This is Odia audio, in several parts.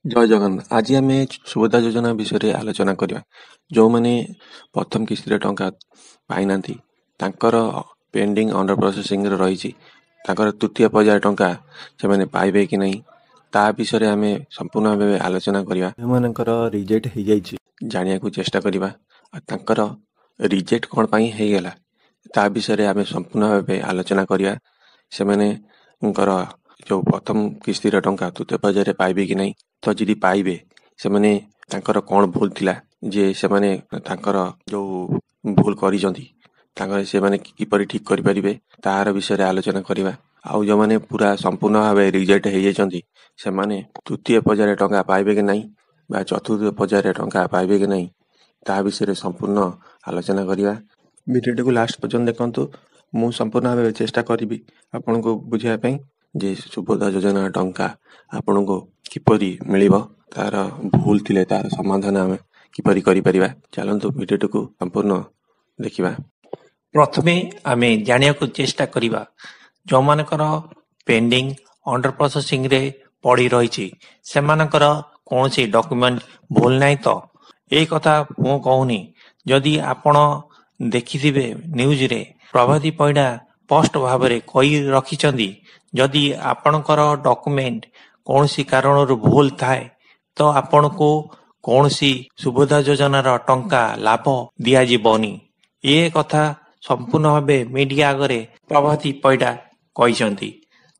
ଜୟ ଜଗନ୍ନାଥ। ଆଜି ଆମେ ସୁଭଦ୍ରା ଯୋଜନା ବିଷୟରେ ଆଲୋଚନା କରିବା। ଯେଉଁମାନେ ପ୍ରଥମ କିସ୍ତିର ଟଙ୍କା ପାଇନାହାନ୍ତି, ତାଙ୍କର ପେଣ୍ଡିଂ ଅଣ୍ଡର ପ୍ରୋସେସିଂରେ ରହିଛି, ତାଙ୍କର ତୃତୀୟ ପର୍ଯ୍ୟାୟ ଟଙ୍କା ସେମାନେ ପାଇବେ କି ନାହିଁ, ତା ବିଷୟରେ ଆମେ ସମ୍ପୂର୍ଣ୍ଣ ଭାବେ ଆଲୋଚନା କରିବା। ଯେଉଁମାନଙ୍କର ରିଜେକ୍ଟ ହେଇଯାଇଛି, ଜାଣିବାକୁ ଚେଷ୍ଟା କରିବା ଆଉ ତାଙ୍କର ରିଜେକ୍ଟ କ'ଣ ପାଇଁ ହେଇଗଲା, ତା ବିଷୟରେ ଆମେ ସମ୍ପୂର୍ଣ୍ଣ ଭାବେ ଆଲୋଚନା କରିବା। ସେମାନଙ୍କର ଯେଉଁ ପ୍ରଥମ କିସ୍ତିର ଟଙ୍କା ତୃତୀୟ ପର୍ଯ୍ୟାୟରେ ପାଇବେ କି ନାହିଁ, ତ ଯଦି ପାଇବେ, ସେମାନେ ତାଙ୍କର କ'ଣ ଭୁଲ ଥିଲା ଯେ ସେମାନେ ତାଙ୍କର ଯେଉଁ ଭୁଲ କରିଛନ୍ତି, ତାଙ୍କର ସେମାନେ କିପରି ଠିକ୍ କରିପାରିବେ, ତାହାର ବିଷୟରେ ଆଲୋଚନା କରିବା। ଆଉ ଯେଉଁମାନେ ପୁରା ସମ୍ପୂର୍ଣ୍ଣ ଭାବେ ରିଜେକ୍ଟ ହେଇଯାଇଛନ୍ତି, ସେମାନେ ତୃତୀୟ ପର୍ଯ୍ୟାୟରେ ଟଙ୍କା ପାଇବେ କି ନାହିଁ ବା ଚତୁର୍ଥ ପର୍ଯ୍ୟାୟରେ ଟଙ୍କା ପାଇବେ କି ନାହିଁ, ତାହା ବିଷୟରେ ସମ୍ପୂର୍ଣ୍ଣ ଆଲୋଚନା କରିବା। ଭିଡ଼ିଓଟିକୁ ଲାଷ୍ଟ ପର୍ଯ୍ୟନ୍ତ ଦେଖନ୍ତୁ। ମୁଁ ସମ୍ପୂର୍ଣ୍ଣ ଭାବେ ଚେଷ୍ଟା କରିବି ଆପଣଙ୍କୁ ବୁଝାଇବା ପାଇଁ ଯେ ସୁଭଦ୍ରା ଯୋଜନା ଟଙ୍କା ଆପଣଙ୍କୁ କିପରି ମିଳିବ, ତାର ଭୁଲ ଥିଲେ ତାର ସମାଧାନ ଆମେ କିପରି କରିପାରିବା। ଚାଲନ୍ତୁ, ଭିଡ଼ିଓଟିକୁ ସମ୍ପୂର୍ଣ୍ଣ ଦେଖିବା। ପ୍ରଥମେ ଆମେ ଜାଣିବାକୁ ଚେଷ୍ଟା କରିବା, ଯେଉଁମାନଙ୍କର ପେଣ୍ଡିଂ ଅଣ୍ଡର ପ୍ରୋସେସିଂରେ ପଡ଼ି ରହିଛି, ସେମାନଙ୍କର କୌଣସି ଡକ୍ୟୁମେଣ୍ଟ ଭୁଲ ନାହିଁ ତ? ଏଇ କଥା ମୁଁ କହୁନି, ଯଦି ଆପଣ ଦେଖିଥିବେ ନ୍ୟୁଜରେ ପ୍ରଭାତୀ ପରିଡ଼ା ସ୍ପଷ୍ଟ ଭାବରେ କହି ରଖିଛନ୍ତି, ଯଦି ଆପଣଙ୍କର ଡକ୍ୟୁମେଣ୍ଟ କୌଣସି କାରଣରୁ ଭୁଲ ଥାଏ, ତ ଆପଣଙ୍କୁ କୌଣସି ସୁଭଦ୍ରା ଯୋଜନାର ଟଙ୍କା ଲାଭ ଦିଆଯିବନି। ଏ କଥା ସମ୍ପୂର୍ଣ୍ଣ ଭାବେ ମିଡିଆ ଆଗରେ ପ୍ରଭାତୀ ପରିଡ଼ା କହିଛନ୍ତି।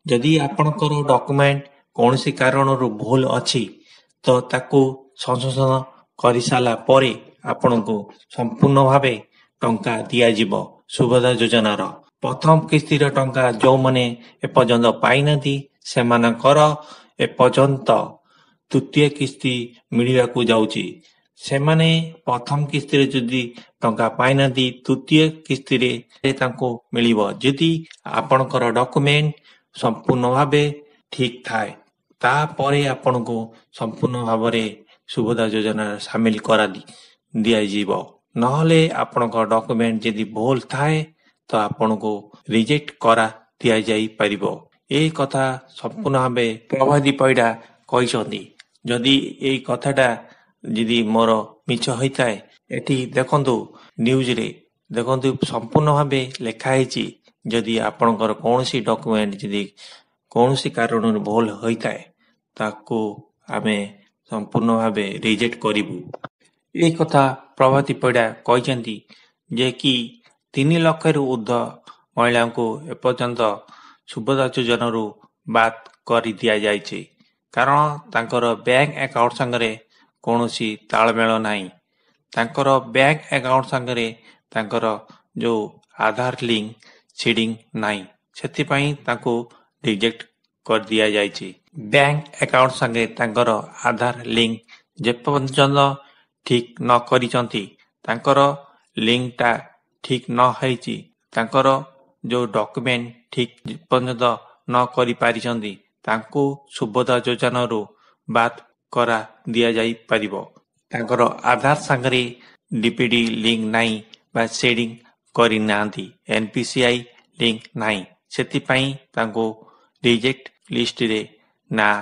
ଯଦି ଆପଣଙ୍କର ଡକ୍ୟୁମେଣ୍ଟ କୌଣସି କାରଣରୁ ଭୁଲ ଅଛି, ତ ତାକୁ ସଂଶୋଧନ କରିସାରିଲା ପରେ ଆପଣଙ୍କୁ ସମ୍ପୂର୍ଣ୍ଣ ଭାବେ ଟଙ୍କା ଦିଆଯିବ। ସୁଭଦ୍ରା ଯୋଜନାର ପ୍ରଥମ କିସ୍ତିର ଟଙ୍କା ଯେଉଁମାନେ ଏପର୍ଯ୍ୟନ୍ତ ପାଇନାହାନ୍ତି, ସେମାନଙ୍କର ଏପର୍ଯ୍ୟନ୍ତ ତୃତୀୟ କିସ୍ତି ମିଳିବାକୁ ଯାଉଛି। ସେମାନେ ପ୍ରଥମ କିସ୍ତିରେ ଯଦି ଟଙ୍କା ପାଇନାହାନ୍ତି, ତୃତୀୟ କିସ୍ତିରେ ତାଙ୍କୁ ମିଳିବ, ଯଦି ଆପଣଙ୍କର ଡକ୍ୟୁମେଣ୍ଟ ସମ୍ପୂର୍ଣ୍ଣ ଭାବେ ଠିକ୍ ଥାଏ। ତାପରେ ଆପଣଙ୍କୁ ସମ୍ପୂର୍ଣ୍ଣ ଭାବରେ ସୁଭଦ୍ରା ଯୋଜନାରେ ସାମିଲ କରା ଦିଆଯିବ। ନହେଲେ ଆପଣଙ୍କ ଡକ୍ୟୁମେଣ୍ଟ ଯଦି ଭୁଲ ଥାଏ, ତ ଆପଣଙ୍କୁ ରିଜେକ୍ଟ କରା ଦିଆଯାଇପାରିବ। ଏହି କଥା ସମ୍ପୂର୍ଣ୍ଣ ଭାବେ ପ୍ରଭାତୀ ପରିଡ଼ା କହିଛନ୍ତି। ଯଦି ଏଇ କଥାଟା ଯଦି ମୋର ମିଛ ହୋଇଥାଏ, ଏଠି ଦେଖନ୍ତୁ, ନ୍ୟୁଜରେ ଦେଖନ୍ତୁ, ସମ୍ପୂର୍ଣ୍ଣ ଭାବେ ଲେଖା ହେଇଛି, ଯଦି ଆପଣଙ୍କର କୌଣସି ଡକ୍ୟୁମେଣ୍ଟ ଯଦି କୌଣସି କାରଣରୁ ଭୁଲ ହୋଇଥାଏ, ତାକୁ ଆମେ ସମ୍ପୂର୍ଣ୍ଣ ଭାବେ ରିଜେକ୍ଟ କରିବୁ। ଏହି କଥା ପ୍ରଭାତୀ ପରିଡ଼ା କହିଛନ୍ତି ଯେ କି 3 ଲକ୍ଷରୁ ଉର୍ଦ୍ଧ୍ୱ ମହିଳାଙ୍କୁ ଏପର୍ଯ୍ୟନ୍ତ ସୁଭଦ୍ରା ଯୋଜନାରୁ ବାଦ କରି ଦିଆଯାଇଛି, କାରଣ ତାଙ୍କର ବ୍ୟାଙ୍କ ଆକାଉଣ୍ଟ ସାଙ୍ଗରେ କୌଣସି ତାଳମେଳ ନାହିଁ। ତାଙ୍କର ବ୍ୟାଙ୍କ ଆକାଉଣ୍ଟ ସାଙ୍ଗରେ ତାଙ୍କର ଯେଉଁ ଆଧାର ଲିଙ୍କ ସିଡ଼ିଂ ନାହିଁ, ସେଥିପାଇଁ ତାଙ୍କୁ ରିଜେକ୍ଟ କରିଦିଆଯାଇଛି। ବ୍ୟାଙ୍କ ଆକାଉଣ୍ଟ ସାଙ୍ଗେ ତାଙ୍କର ଆଧାର ଲିଙ୍କ ଯେପର୍ଯ୍ୟନ୍ତ ଠିକ୍ ନ କରିଛନ୍ତି, ତାଙ୍କର ଲିଙ୍କଟା ଠିକ୍ ନ ହେଇଛି, ତାଙ୍କର ଯେଉଁ ଡକ୍ୟୁମେଣ୍ଟ ଠିକ୍ ପର୍ଯ୍ୟନ୍ତ ନ କରିପାରିଛନ୍ତି, ତାଙ୍କୁ ସୁଭଦ୍ରା ଯୋଜନାରୁ ବାଦ କରା ଦିଆଯାଇପାରିବ। ତାଙ୍କର ଆଧାର ସାଙ୍ଗରେ ଡିବିଟି ଲିଙ୍କ ନାହିଁ ବା ସେଡ଼ିଂ କରିନାହାନ୍ତି, ଏନପିସିଆଇ ଲିଙ୍କ ନାହିଁ, ସେଥିପାଇଁ ତାଙ୍କୁ ରିଜେକ୍ଟ ଲିଷ୍ଟରେ ନାଁ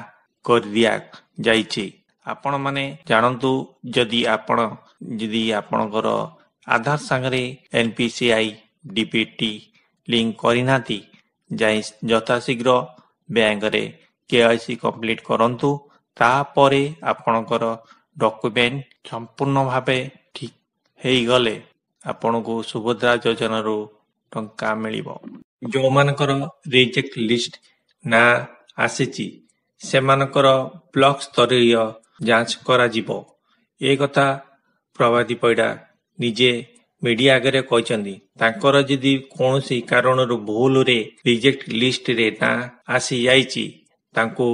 କରିଦିଆଯାଇଛି। ଆପଣମାନେ ଜାଣନ୍ତୁ, ଯଦି ଆପଣଙ୍କର ଆଧାର ସାଙ୍ଗରେ ଏନପିସିଆଇ, ଡିବିଟି ଲିଙ୍କ କରିନାହାନ୍ତି, ଯାଇ ଯଥାଶୀଘ୍ର ବ୍ୟାଙ୍କରେ କେୱାଇସି କମ୍ପ୍ଲିଟ୍ କରନ୍ତୁ। ତାପରେ ଆପଣଙ୍କର ଡକ୍ୟୁମେଣ୍ଟ ସମ୍ପୂର୍ଣ୍ଣ ଭାବେ ଠିକ୍ ହେଇଗଲେ ଆପଣଙ୍କୁ ସୁଭଦ୍ରା ଯୋଜନାରୁ ଟଙ୍କା ମିଳିବ। ଯେଉଁମାନଙ୍କର ରିଜେକ୍ଟ ଲିଷ୍ଟ ନାଁ ଆସିଛି, ସେମାନଙ୍କର ବ୍ଲକ ସ୍ତରୀୟ ଯାଞ୍ଚ କରାଯିବ। ଏ କଥା ପ୍ରଭାତୀ ପରିଡ଼ା ନିଜେ ମିଡିଆ ଆଗରେ କହିଛନ୍ତି। ତାଙ୍କର ଯଦି କୌଣସି କାରଣରୁ ଭୁଲରେ ରିଜେକ୍ଟ ଲିଷ୍ଟରେ ନାଁ ଆସିଯାଇଛି, ତାଙ୍କୁ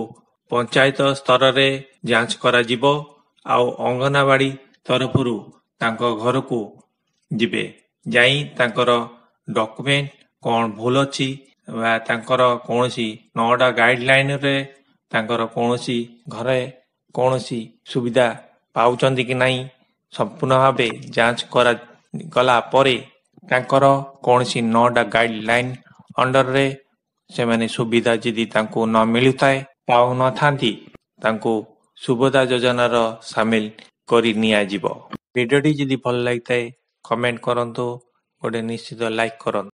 ପଞ୍ଚାୟତ ସ୍ତରରେ ଯାଞ୍ଚ କରାଯିବ ଆଉ ଅଙ୍ଗନବାଡ଼ି ତରଫରୁ ତାଙ୍କ ଘରକୁ ଯିବେ, ଯାଇ ତାଙ୍କର ଡକ୍ୟୁମେଣ୍ଟ କ'ଣ ଭୁଲ ଅଛି ବା ତାଙ୍କର କୌଣସି 9ଟା ଗାଇଡ଼ଲାଇନରେ ତାଙ୍କର କୌଣସି ଘରେ କୌଣସି ସୁବିଧା ପାଉଛନ୍ତି କି ନାହିଁ, ସମ୍ପୂର୍ଣ୍ଣ ଭାବେ ଯାଞ୍ଚ କରାଗଲା ପରେ ତାଙ୍କର କୌଣସି 9ଟା ଗାଇଡ଼ଲାଇନ ଅଣ୍ଡରରେ ସେମାନେ ସୁବିଧା ଯଦି ତାଙ୍କୁ ନ ମିଳୁଥାଏ, ପାଉନଥାନ୍ତି, ତାଙ୍କୁ ସୁଭଦ୍ରା ଯୋଜନାର ସାମିଲ କରି ନିଆଯିବ। ଭିଡ଼ିଓଟି ଯଦି ଭଲ ଲାଗିଥାଏ, କମେଣ୍ଟ କରନ୍ତୁ, ଗୋଟେ ନିଶ୍ଚିତ ଲାଇକ୍ କରନ୍ତୁ।